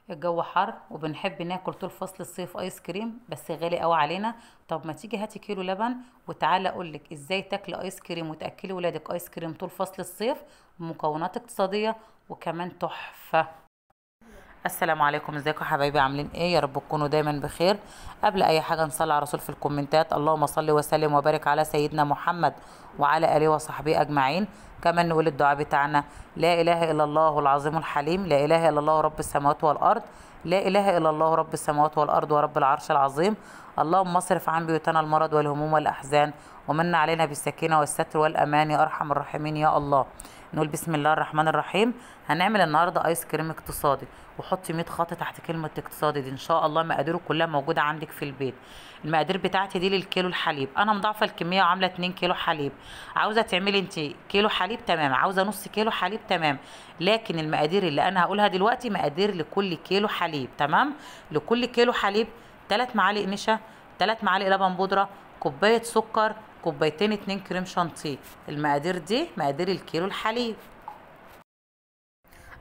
الجو حر وبنحب ناكل طول فصل الصيف ايس كريم، بس غالي قوي علينا. طب ما تيجي هاتي كيلو لبن وتعالى اقولك ازاي تاكلي ايس كريم وتاكلي ولادك ايس كريم طول فصل الصيف بمكونات اقتصادية وكمان تحفة. السلام عليكم، ازيكم حبايبي؟ عاملين ايه؟ يا رب تكونوا دايما بخير. قبل اي حاجة نصلي على الرسول في الكومنتات، اللهم صل وسلم وبارك على سيدنا محمد وعلى اله وصحبه اجمعين. كمان نقول الدعاء بتاعنا: لا اله الا الله العظيم الحليم، لا اله الا الله رب السماوات والارض، لا اله الا الله رب السماوات والارض ورب العرش العظيم. اللهم اصرف عن بيوتنا المرض والهموم والاحزان، ومن علينا بالسكينة والستر والامان يا ارحم الراحمين يا الله. نقول بسم الله الرحمن الرحيم. هنعمل النهارده ايس كريم اقتصادي، وحطي 100 خط تحت كلمة اقتصادي دي، ان شاء الله مقاديره كلها موجودة عندك في البيت. المقادير بتاعتي دي للكيلو الحليب، انا مضاعفه الكمية وعامله 2 كيلو حليب. عاوزه تعملي انت كيلو حليب تمام، عاوزه نص كيلو حليب تمام، لكن المقادير اللي انا هقولها دلوقتي مقادير لكل كيلو حليب تمام. لكل كيلو حليب 3 معالق نشا، 3 معالق لبن بودره، كوباية سكر، كوبايتين 2 كريم شانتيه. المقادير دي مقادير الكيلو الحليب.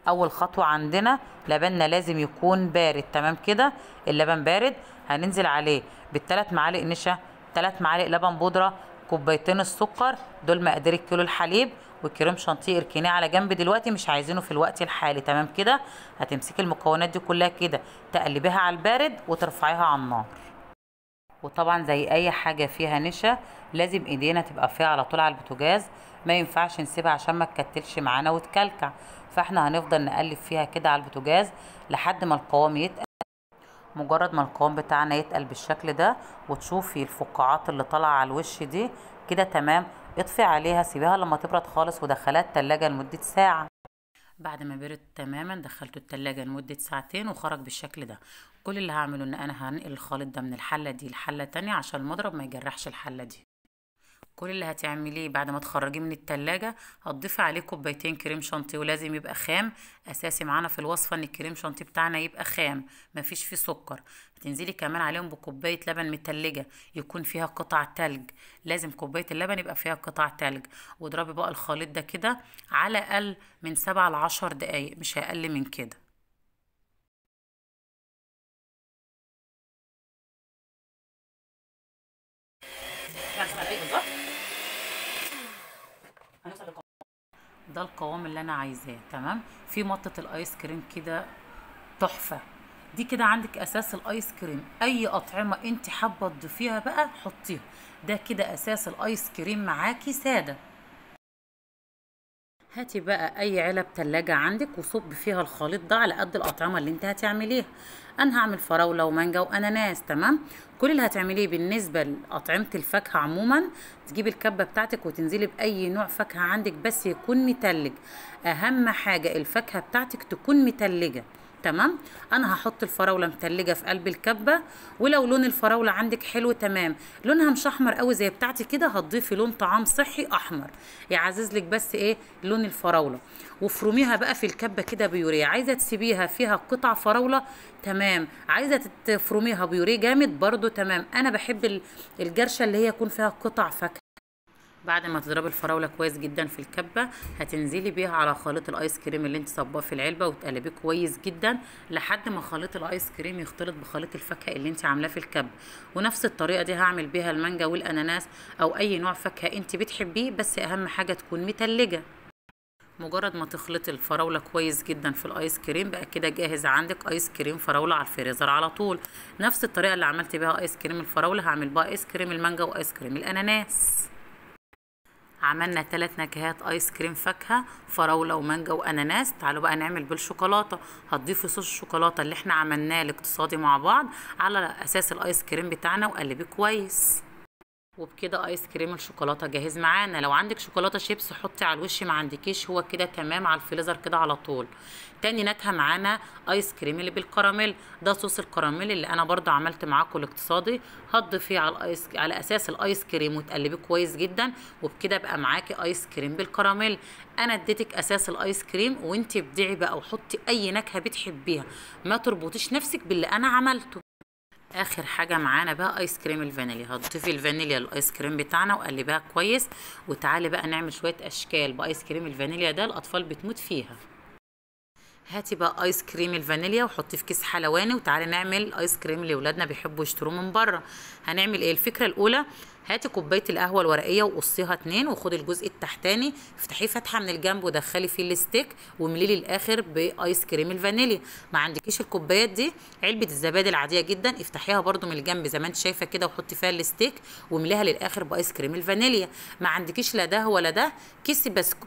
اول خطوة عندنا لبننا لازم يكون بارد تمام كده. اللبن بارد هننزل عليه بالثلاث معالق نشا، 3 معالق لبن بودره، كوبايتين السكر، دول مقادير الكيلو الحليب. والكريم شانتيه اركنيه على جنب دلوقتي، مش عايزينه في الوقت الحالي تمام كده. هتمسكي المكونات دي كلها كده تقلبيها على البارد وترفعيها على النار. وطبعا زي اي حاجة فيها نشا لازم ايدينا تبقى فيها على طول على البوتاجاز، ما ينفعش نسيبها عشان ما تكتلش معانا وتكلكع. فاحنا هنفضل نقلب فيها كده على البوتاجاز لحد ما القوام يتقل. مجرد ما القوام بتاعنا يتقل بالشكل ده وتشوفي الفقاعات اللي طالعه على الوش دي كده تمام، اطفي عليها، سيبيها لما تبرد خالص ودخلها التلاجة لمدة ساعة. بعد ما برد تماما دخلته التلاجة لمدة ساعتين وخرج بالشكل ده. كل اللي هعمله ان انا هنقل الخليط ده من الحلة دي لحلة تانية عشان المضرب ما يجرحش الحلة دي. كل اللي هتعمليه بعد ما تخرجيه من التلاجة هتضيفي عليه كوبايتين كريم شانتيه، ولازم يبقى خام، اساسي معانا في الوصفة ان الكريم شانتيه بتاعنا يبقى خام مفيش فيه سكر. هتنزلي كمان عليهم بكوباية لبن متلجة يكون فيها قطع تلج، لازم كوباية اللبن يبقى فيها قطع تلج. واضربي بقى الخليط ده كده على الاقل من 7 ل 10 دقايق، مش اقل من كده. ده القوام اللي انا عايزاه تمام. في مطه الايس كريم كده تحفة دي كده، عندك اساس الايس كريم. اي اطعمه انت حابة تضيفيها بقى حطيها، ده كده اساس الايس كريم معاكي ساده. هاتي بقى اي علب تلاجة عندك وصب فيها الخليط ده على قد الاطعمة اللي انت هتعمليها. انا هعمل فراوله ومانجا واناناس تمام. كل اللي هتعمليه بالنسبة لاطعمه الفاكهة عموما، تجيبي الكبه بتاعتك وتنزلي باي نوع فاكهة عندك بس يكون متلج. اهم حاجة الفاكهة بتاعتك تكون متلجه تمام. انا هحط الفراوله متلجه في قلب الكبه، ولو لون الفراوله عندك حلو تمام، لونها مش احمر قوي زي بتاعتي كده، هتضيفي لون طعام صحي احمر يعزز لك بس ايه لون الفراوله. وافرميها بقى في الكبه كده بيوريه. عايزه تسيبيها فيها قطع فراوله تمام، عايزه تفرميها بيوريه جامد برده تمام. انا بحب الجرشه اللي هي يكون فيها قطع فاكهة. بعد ما تضربي الفراوله كويس جدا في الكبه هتنزلي بيها على خليط الايس كريم اللي انت صباه في العلبة، وتقلبيه كويس جدا لحد ما خليط الايس كريم يختلط بخليط الفاكهة اللي انت عاملاه في الكبه. ونفس الطريقة دي هعمل بيها المانجا والاناناس او اي نوع فاكهة انت بتحبيه، بس اهم حاجة تكون متلجه. مجرد ما تخلطي الفراوله كويس جدا في الايس كريم بقى كده جاهز عندك ايس كريم فراوله على الفريزر على طول. نفس الطريقة اللي عملت بيها ايس كريم الفراوله هعمل بقى ايس كريم المانجا وايس كريم الاناناس. عملنا 3 نكهات ايس كريم فاكهة، فراوله ومانجا واناناس. تعالوا بقى نعمل بالشوكولاته. هتضيفي صوص الشوكولاتة اللي احنا عملناه الاقتصادي مع بعض على اساس الايس كريم بتاعنا وقلبيه كويس. وبكده ايس كريم الشوكولاتة جاهز معانا. لو عندك شوكولاتة شيبس حطي على الوش، ما عندكيش هو كده تمام على الفريزر كده على طول. تاني نكهة معانا ايس كريم اللي بالكراميل، ده صوص الكراميل اللي انا برضو عملت معاكم الاقتصادي. هتضيفيه على الايس على اساس الايس كريم وتقلبيه كويس جدا، وبكده بقى معاكي ايس كريم بالكراميل. انا اديتك اساس الايس كريم وانت ابدعي بقى وحطي اي نكهة بتحبيها، ما تربطيش نفسك باللي انا عملته. اخر حاجة معانا بقى ايس كريم الفانيليا. هتضيفي الفانيليا للايس كريم بتاعنا وقلبيها كويس. وتعالي بقى نعمل شوية اشكال بايس كريم الفانيليا ده، الاطفال بتموت فيها. هاتي بقى ايس كريم الفانيليا وحطيه في كيس حلواني، وتعالي نعمل ايس كريم اللي ولادنا بيحبوا يشتروه من بره. هنعمل ايه؟ الفكرة الاولى، هاتي كوباية القهوة الورقية وقصيها 2، وخدي الجزء التحتاني افتحيه فتحه من الجنب ودخلي فيه ال stick وامليه للاخر بايس كريم الفانيليا. ما عندكيش الكوبايات دي، علبة الزبادي العادية جدا افتحيها برده من الجنب زي ما انت شايفه كده وحطي فيها ال stick وامليها للاخر بايس كريم الفانيليا. ما عندكيش لا ده ولا ده،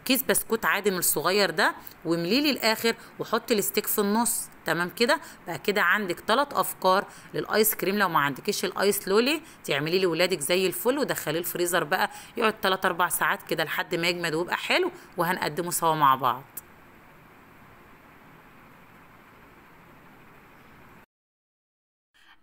كيس بسكوت عادي من الصغير ده وامليه للاخر وحطي ال stick في النص. تمام كده؟ بقى كده عندك 3 افكار للايس كريم. لو ما عندكيش ال ice lolly تعمليه لولادك زي الفل، ودخليه الفريزر بقى يقعد 3-4 ساعات كده لحد ما يجمد ويبقى حلو، وهنقدمه سوا مع بعض.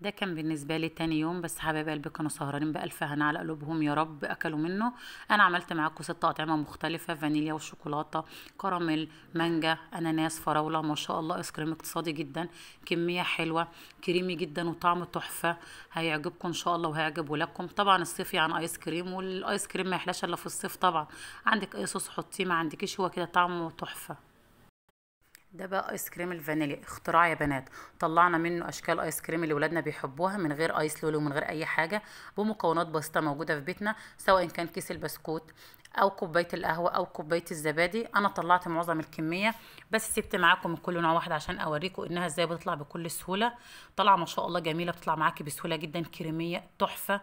ده كان بالنسبة لي تاني يوم، بس حبايب قلبي كانوا سهرانين بألف هنا على قلوبهم يا رب اكلوا منه. انا عملت معاكم 6 اطعمه مختلفة، فانيليا وشوكولاته، كراميل، مانجا، اناناس، فراوله. ما شاء الله ايس كريم اقتصادي جدا، كمية حلوة، كريمي جدا وطعمه تحفة، هيعجبكم ان شاء الله وهيعجب ولادكم. طبعا الصيف يعني ايس كريم، والايس كريم ما يحلاش الا في الصيف طبعا. عندك اي صوص حطيه، ما عندكيش هو كده طعمه تحفة. ده بقى ايس كريم الفانيليا، اختراع يا بنات، طلعنا منه اشكال ايس كريم اللي ولادنا بيحبوها من غير ice lolly ومن غير اي حاجة، بمكونات بسيطة موجودة في بيتنا، سواء كان كيس البسكوت او كوباية القهوة او كوباية الزبادي. انا طلعت معظم الكمية بس سبت معاكم من كل نوع واحد عشان اوريكم انها ازاي بتطلع بكل سهولة. طالعه ما شاء الله جميلة، بتطلع معاكي بسهولة جدا، كريميه تحفة،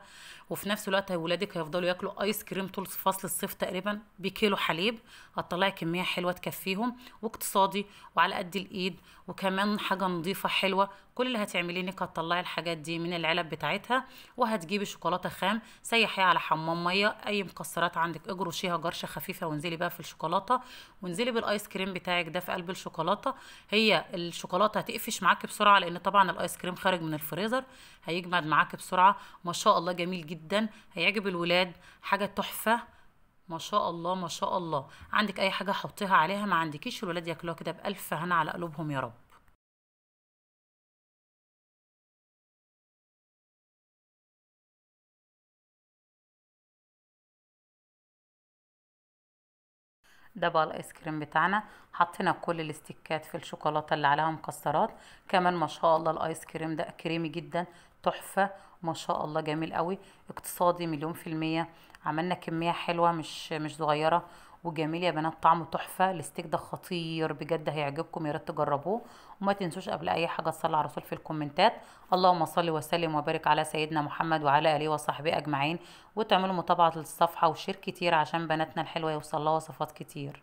وفي نفس الوقت ولادك هيفضلوا ياكلوا ايس كريم طول فصل الصيف تقريبا بكيلو حليب. هتطلعي كمية حلوة تكفيهم واقتصادي وعلى قد الايد، وكمان حاجة نظيفة حلوة. كل اللي هتعمليه انك هتطلعي الحاجات دي من العلب بتاعتها، وهتجيبي شوكولاتة خام سيحيها على حمام مية، اي مكسرات عندك اجرشيها جرشه خفيفة وانزلي بقى في الشوكولاتة، وانزلي بالايس كريم بتاعك ده في قلب الشوكولاتة. هي الشوكولاتة هتقفش معاكي بسرعة لان طبعا الايس كريم خارج من الفريزر، هيجمد معاكي بسرعة. ما شاء الله جميل جدا، هيعجب الولاد، حاجة تحفة ما شاء الله ما شاء الله. عندك اي حاجة حطيها عليها، ما عندكيش الولاد ياكلوها كده بالف هنا على قلوبهم يا رب. ده بقى الايس كريم بتاعنا، حطينا كل الاستيكات في الشوكولاتة اللي عليها مكسرات كمان. ما شاء الله الايس كريم ده كريمي جدا تحفة ما شاء الله، جميل قوي، اقتصادي 1,000,000%. عملنا كمية حلوة مش صغيرة، وجميل يا بنات، طعمه تحفة. ال stick ده خطير بجد، هيعجبكم، يا ريت تجربوه. وما تنسوش قبل اي حاجة تصلي على الرسول في الكومنتات، اللهم صل وسلم وبارك على سيدنا محمد وعلى اله وصحبه اجمعين، وتعملوا متابعه للصفحه و share كتير عشان بناتنا الحلوة يوصل لها وصفات كتير.